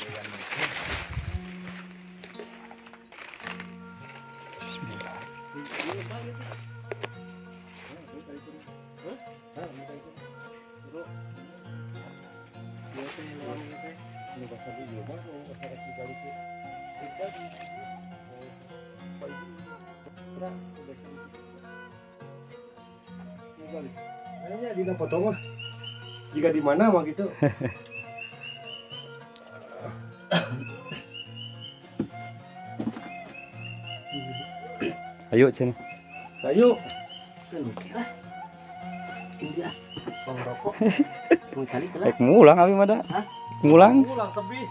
Bismillah. Kayaknya di foto mah jika di mana mah gitu. Ayo cen. Ayo. Oke lah. Iya. Bang rokok. Mau cari lah. Rek mulang abi mah da. Hah? Mulang. Mulang tebis.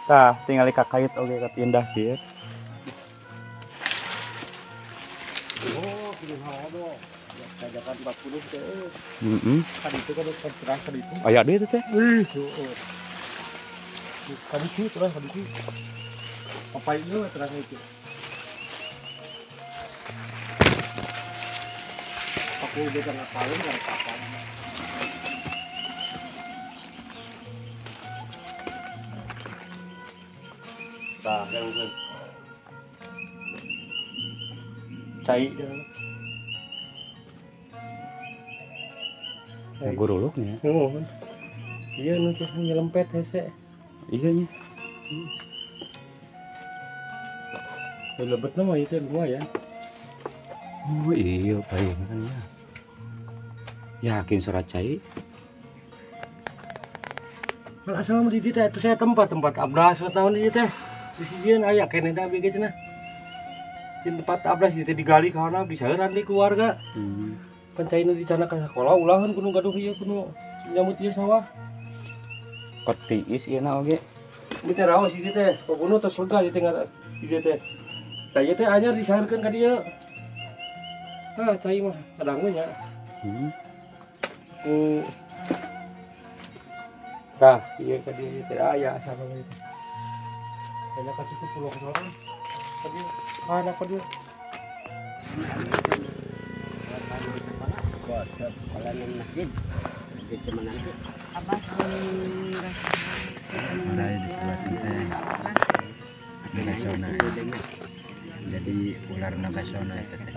Tah, tingali ka kait oge kat indah kieu. Oh, kudu hawa kajakan 40 teh. Heeh. Kan itu kan terang kan itu. Aya deui itu teh. Wih, heeh. Kan itu terang kan itu. Papai ieu terang itu. Aku udah ngapalin kan kapan. Tah, yang cai dia. Guruluknya. Oh. Iya nu teh nyelempet hese. Iya nya. Ya lebetna mah itu lumayan. Oh iya palingan ya. Yakin surat cai. Kalau asal mah di dieu teh atuh saya tempat-tempat abras tahun di dieu teh. Di sieun aya keneh da abdi ge cenah. Di tempat abras di teh digali ka diseuran di keluarga. Kan cai nu dicana ka sekolah ulahan kudu gaduh ieu kudu nyamut ieu sawah. Ketiis ieu na oge. Ieu teh raos ieu teh, pokona tos lega ieu teh di dieu teh. Tah ieu teh anyar disaeurkeun ka dieu. Hah, cai mah kadang we nya. Ku tah ieu ka dieu ieu teh aya asal we teh. Banyak ka situ pulang sorangan. Ka dieu, kana ka dieu. Masjid, masjid cuma nanti. Ada di sebelah kita Nagasona. Jadi ular Nagasona itu teh.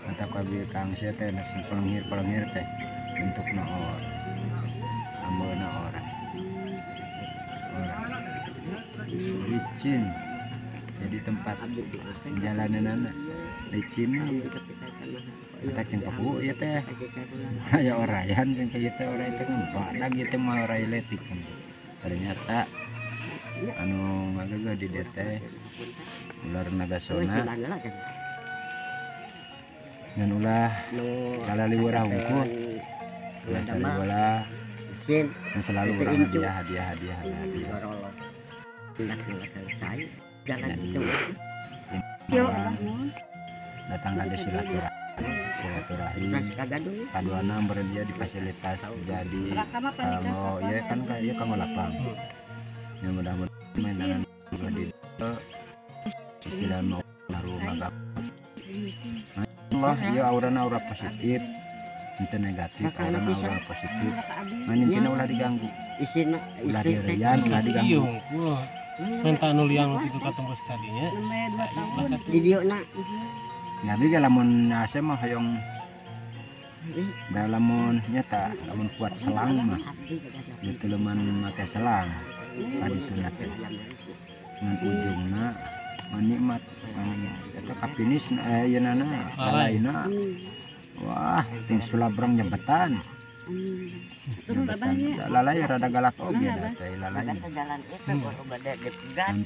Mata kabil kang sia teh nasi pelengir teh bentuk naor, ambeuna orang. Orang licin. Jadi tempat jalanan licin. Kita cengkepu ya teh ya orayan cengke ieu teh oray teh badag ieu teh mah oray letik. Ternyata anu ngagegeh di dieu teh ular Nagasona ngan ulah salaliweuh hungkul ulah saliweulah nu selalu urang hadiah hadiah hadiah hadiah. Datang ada silaturahmi kaduana meureun dia difasilitas jadi kanggo ieu kan ieu kanggo lapang ya mudah-mudahan mainan di istilah mau naruh ngagap Allah ieu aurana aura positif henteu negatif aurana aura positif ngan intina ulah diganggu ulah direyan ulah diganggu minta anu liang itu katembus tadinya di dieu na Nabi ge lamun asa mah hoyong da lamun nyata lamun kuat selang mah itu leman make selang tadi teu teh ngan ujungna nikmat eta kapinis ayeunana lalaina wah ting sulabrang jembatan lalai rada galak oge da teh lalai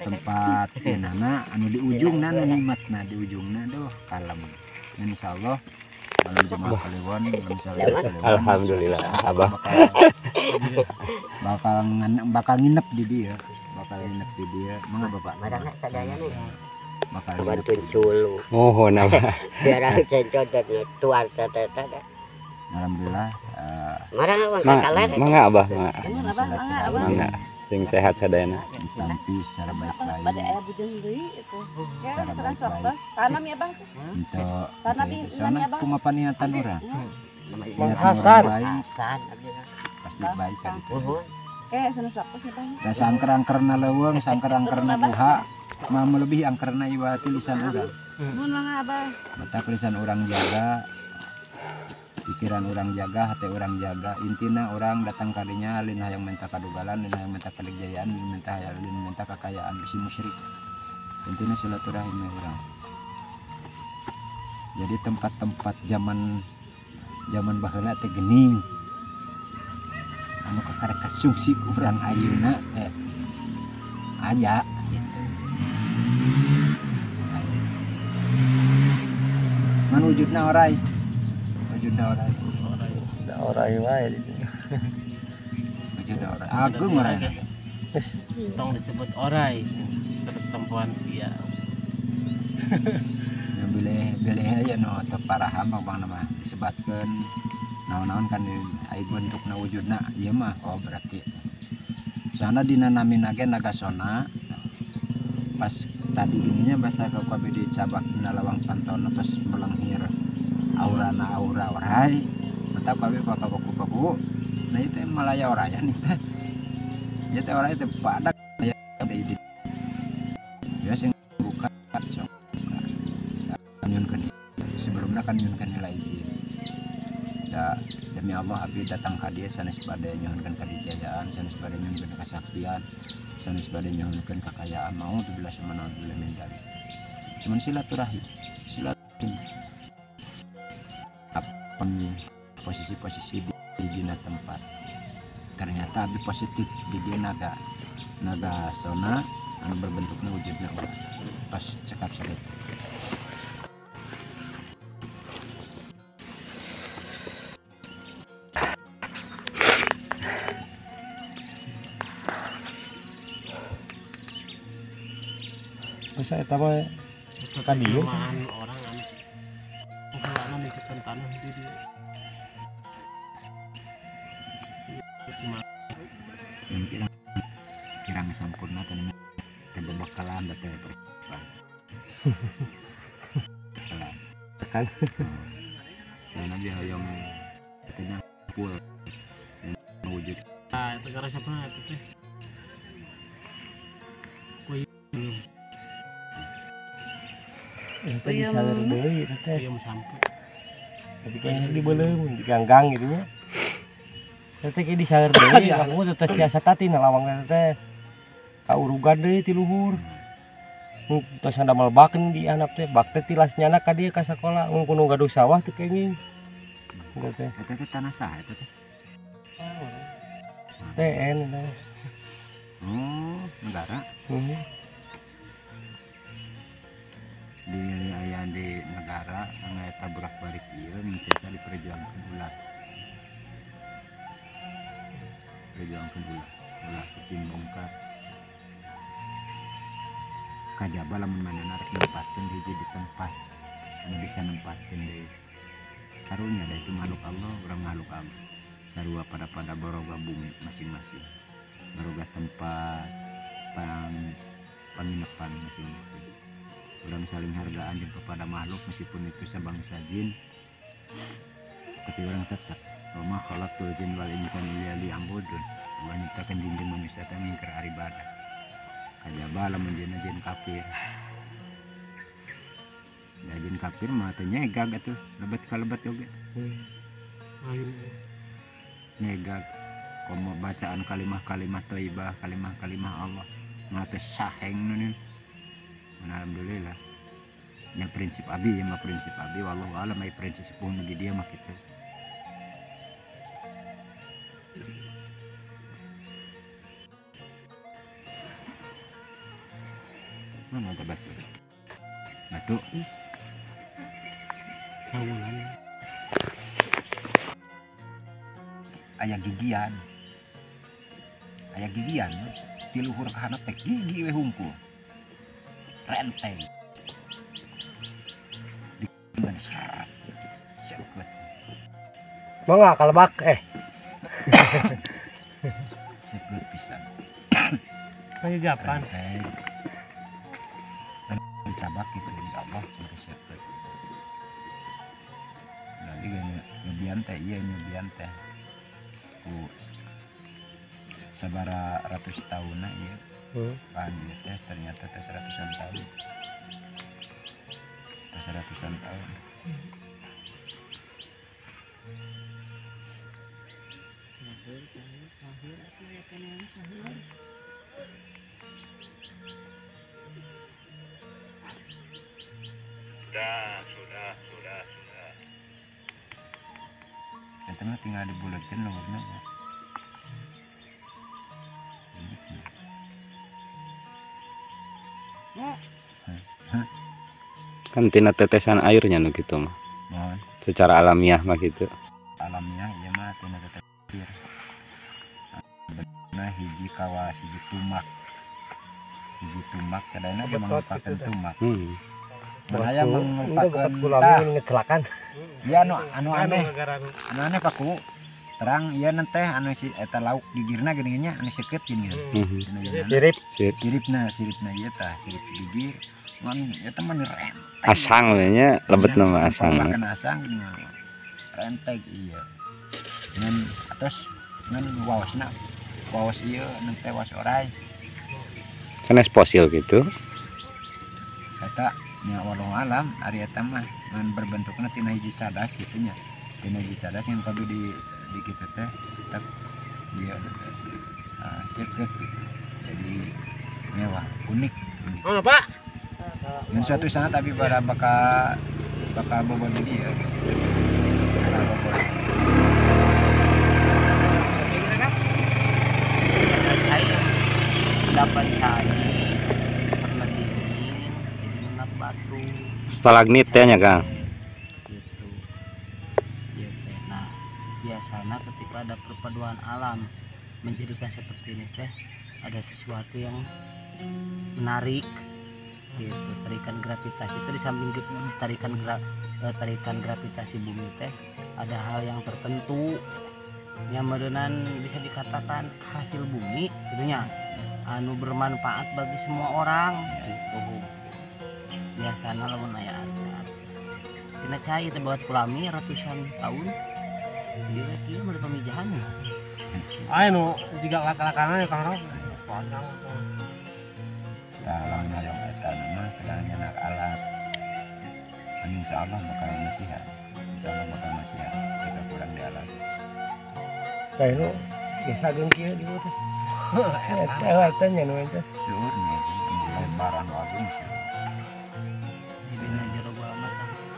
tempat nana anu di ujungna nu nikmatna di ujungna duh kalem insyaallah malam Jumat Kliwon alhamdulillah abah bakal nginep di dia bakal nginep di dia mangga bapak marana sadayana bakal bantuin culu mohon abah biar cencot tuar teh teh. Alhamdulillah. Mangga abah, mangga. Sing sehat sadayana. Ditampi secara baik-baik. Secara baik-baik. Tanam ya bang. Untuk tanam sana kumaha niatan urang. Mang Hasan. Pasti baik kan itu. Da sangker-angkerna leuweung, sangker-angkerna buha, mah melebihi angkerna iwati lisan urang. Mata lisan urang jaga, pikiran urang jaga, hati urang jaga. Intina urang datang kadinya lain hayang minta kadugalan, lain hayang minta kejayaan, lain minta kekayaan bisi musyrik. Intina silaturahim urang. Jadi tempat-tempat zaman baheula teh geuning. Anu kakarek kasumsi urang ayeuna teh aya gitu. Man wujudna orai. Wujudna orai. Da orai wae di dieu. Wujudna orai. Agung orai. Tong disebut orai. Pertempuan dia. Ya bileh aya nu teu paraham bang mah disebatkeun naon-naon kan ai bentukna wujudna ieu mah oh berarti sana dina namina ge nagasona pas tadi gininya bahasa ka kabeh dicabak dina lawang pantona pas melenghir aurana aura orai mata kabeh paku-paku nah itu malaya orayan teh ieu teh orai teh badak aya di ya sing buka sok nyunkeun sebelumna kan nyunkeun heula izin. Ya, demi Allah abdi datang ka dieu sanes bade nyuhunkeun kadijayaan, sanes bade nyuhunkeun kasaktian, sanes bade nyuhunkeun kakayaan, mau bila semana bila min dzalik. Cuman silaturahim, silaturahim. Apa posisi-posisi di dina tempat. Ternyata abdi positif di dieu naga sona anu berbentukna wujudna pas cekap sakit. Bisa eta mah ka dieu orang anu anu mikirkan tanah di dieu. Yang kirang sampurna teh kebekalan teh persiapan. Kan. Saya nabi hoyong teh full wujud. Ah, eta gara siapa eta teh? Itu disawer deui eta teh. Ieu sampo. Tapi kayaknya dibeuleum diganggang gitu nya. Saya teh disawer deui aku teh tiasa tati na lawang teh. Kaurugan deui ti luhur. Tos damel bakeun di anak teh, bak teh tilas nyana ka dieu ka sakola, mun kudu gaduh sawah teh kenging. Eta teh. Eta teh tanah saha eta teh? TN eta. Oh, negara. Heeh. Di aya di negara anu eta bolak-balik ieu mungkin diperjuangkeun ulah. Perjuangkeun ulah, ulah tim bongkar. Kajaba lamun manehna rek nempatkeun hiji di tempat anu bisa nempatkeun deui. Karunya da itu makhluk Allah, urang makhluk Allah. Sarua pada boroga bumi masing-masing. Boroga tempat panginapan masing-masing. Orang saling hargaan jeung kepada makhluk meskipun itu sebangsa jin, tapi orang tetap wa ma khalaqtul jin wal insa illa liya'budun. Allah nyiptakeun jin jeung manusia teh mingker ibadah. Kajaba lamun jinna jin kafir. Da jin kafir mah teh nyegag atuh, lebet ka lebet oge. Nyegag komo bacaan kalimah-kalimah thayyibah, kalimah-kalimah Allah mah teh saheng nu. Alhamdulillah. Nya prinsip abi mah prinsip abi wallahu alam ai prinsip sepuh nu di dieu mah kitu. Mana ada batu? Batu. Bangunan. Aya gigian. Aya gigian ti luhur ka handap teh gigi we hungkul. Renteng di mana syarat seukeut mangga kalebak seukeut pisan kayu japan renteng dicabak gitu di Allah sampai seukeut lagi nyobian teh ieu nyobian teh ku Sabara ratus tahunna ieu. Pan ieu teh ternyata teh ratusan tahun. Teh ratusan tahun. Sudah. Eta mah tinggal dibuletin luhurna ya. Kan tina tetesan airnya nu kitu mah. Mohon. Secara alamiah mah gitu. Alamiah ieu mah tina tetesan air. Nah hiji kawas hiji tumak. Hiji tumak sadayana ge mangrupakeun tumak. Aya mangrupakeun ngecelakan. Ieu anu aneh. Anu aneh paku. Terang ieu teh anu si eta lauk gigirna geuning nya anu seukeut geuning. Sirip. Siripna ieu tah sirip gigir. Mun eta mah renteng. Asang we nya lebetna mah asang. Makan asang geuning. Renteng ieu. Ngan atos ngan waosna waos ieu teh waos orai. Sanes fosil gitu. Eta nya wallahu alam ari eta mah ngan berbentukna tina hiji cadas kitu nya. Tina hiji cadas ngan kudu di kitu teh tetep ieu seukeut gitu. Jadi mewah, unik. Oh, Pak. Ngan suatu saat tapi bara bakal bobo di dieu. Bakal bobo. Dapat cair karena dingin jadi menap batu. Stalagnit teh nya Kang. Gitu. Ya, nah, biasanya ketika ada perpaduan alam menjadikan seperti ini teh ada sesuatu yang menarik gitu. Tarikan gravitasi itu di samping tarikan tarikan gravitasi bumi teh ada hal yang tertentu yang merenan bisa dikatakan hasil bumi gitunya anu bermanfaat bagi semua orang gitu. Biasanya lamun aya arca tina cai teh buat kulami ratusan tahun ieu kieu mah pamijahan. Aya nu jiga lak-lakangan ya Kang Rok. Panjang tuh. Tah lamun hoyong eta mah kedah nyenak alat. Insyaallah bakal masihan. Insyaallah bakal masihan jika kurang di alat. Tah nu biasa ageung kieu di teh. Eta nya nu eta. Seueur nya lebaran agung sih. Dina jero gua mah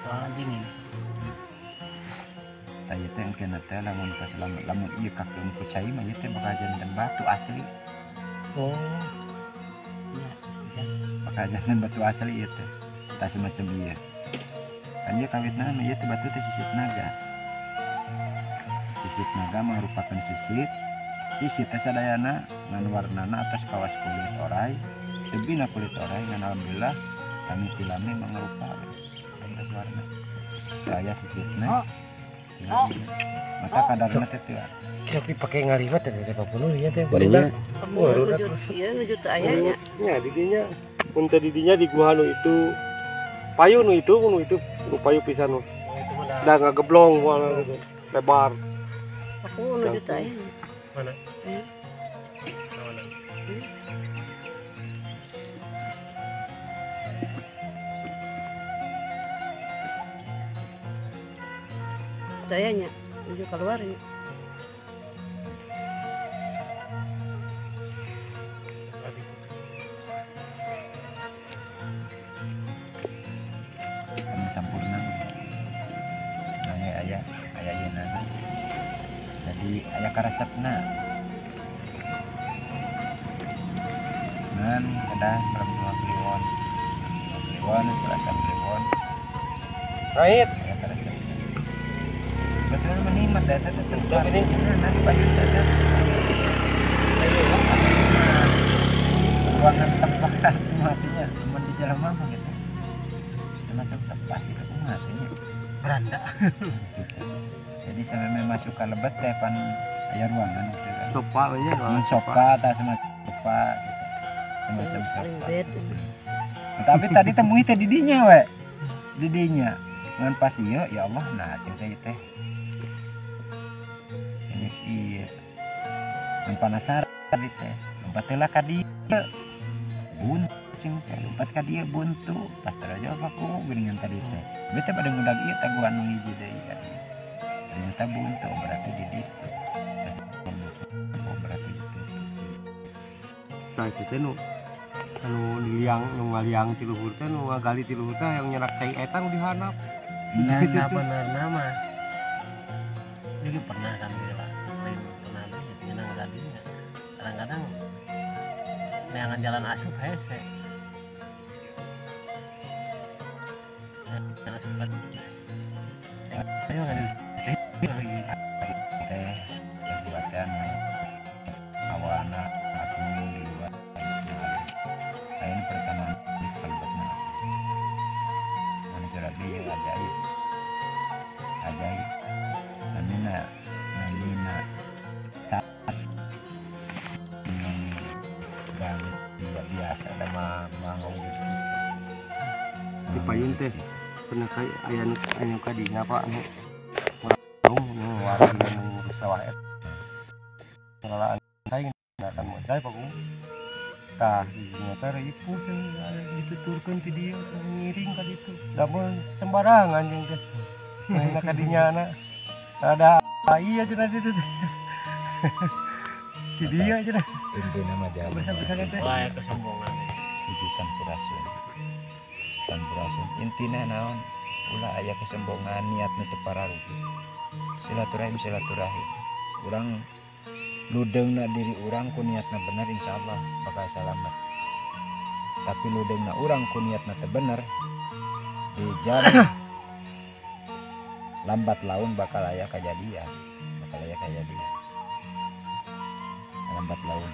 soalna dingin. Tah ieu teh engke teh lamun pas lamun ieu kakeung ku cai mah ieu teh bakal janten batu asli. Oh. Nya, bakal janten batu asli ieu teh. Tah semacam ieu. Kan ieu kawitna mah ieu teh batu teh sisit naga. Sisit naga merupakan sisit. Sisit teh sadayana ngan warnana atas kawas kulit orai, tebina kulit orai ngan alhamdulillah kami tilami mangrupa atas warna. Aya sisitna. Mata kadarna teh teu. Sok dipake ngaliwat teh teh papunuh nya teh. Barinya. Ieu nuju teu aya nya. Nya di dinya mun teh di dinya di gua nu itu payu nu itu nu payu pisan nu. Da ngageblong moal lebar. Aku nuju teu aya. Mana? Mana? Dayanya menuju keluar ini. Kami sampurna. Aya aya aya yeuna. Jadi aya karesepna. Ngan kedah Jumat Kliwon. Jumat Kliwon, Selasa Kliwon. Right. Aya karesepna. Betul menikmat data tetap ini nanti payun data. Ruangan tempat matinya, cuma di jalan mama gitu. Semacam tempat itu matinya. Beranda. Gitu. Jadi sampai masuk ke lebet teh pan aya ruangan gitu kan. Sofa nya, sofa tah semacam sofa gitu. Semacam sofa. Nah, tapi tadi temui teh didinya we. Didinya. Ngan pas ieu ya Allah nah cing teh teh. Iya. Ngan penasaran Tadi teh lompat heula ka dieu. Buntu cing teh lompat ka dieu buntu. Pas terjawab aku geuningan tadi teh. Abi teh pada ngudag ieu taguhan nu hiji deui ka dieu. Ternyata buntu berarti di ditu. Oh berarti itu. Nah itu teh nu anu diliang nu ngaliang ti luhur teh nu ngagali ti luhur teh yang nyerak cai eta nu dihanap. Nah, sabenerna mah juga pernah kan gila lain pernah nyenang gadinya kadang-kadang neangan jalan asup hese jalan asup kan ayo nggak lagi teh buatan awana aku di luar lain pertama di kalbatna manusia rabi ajaib ajaib namina namina cas dan tidak biasa ada manggung gitu di payun teh pernah kai aya nu anu kadinya Pak anu warung nu warung nu ngurus sawah eta ngelolaan cai akan modal Pak Gung tah dinya teh ripuh teh dituturkeun ti dieu ngiring ka ditu da sembarangan jeung teh mainna ka dinya na ada iya cenah ditu teh ti dieu cenah intina mah jalan besar-besar teh wah kesombongan hiji sampurasun sampurasun intina naon ulah aya kesombongan niat nu teu pararugi silaturahim silaturahim urang ludeungna diri urang ku niatna bener insyaallah bakal salamet tapi ludeungna urang ku niatna teu bener dijamin lambat laun bakal aya kajadian bakal aya kajadian lambat laun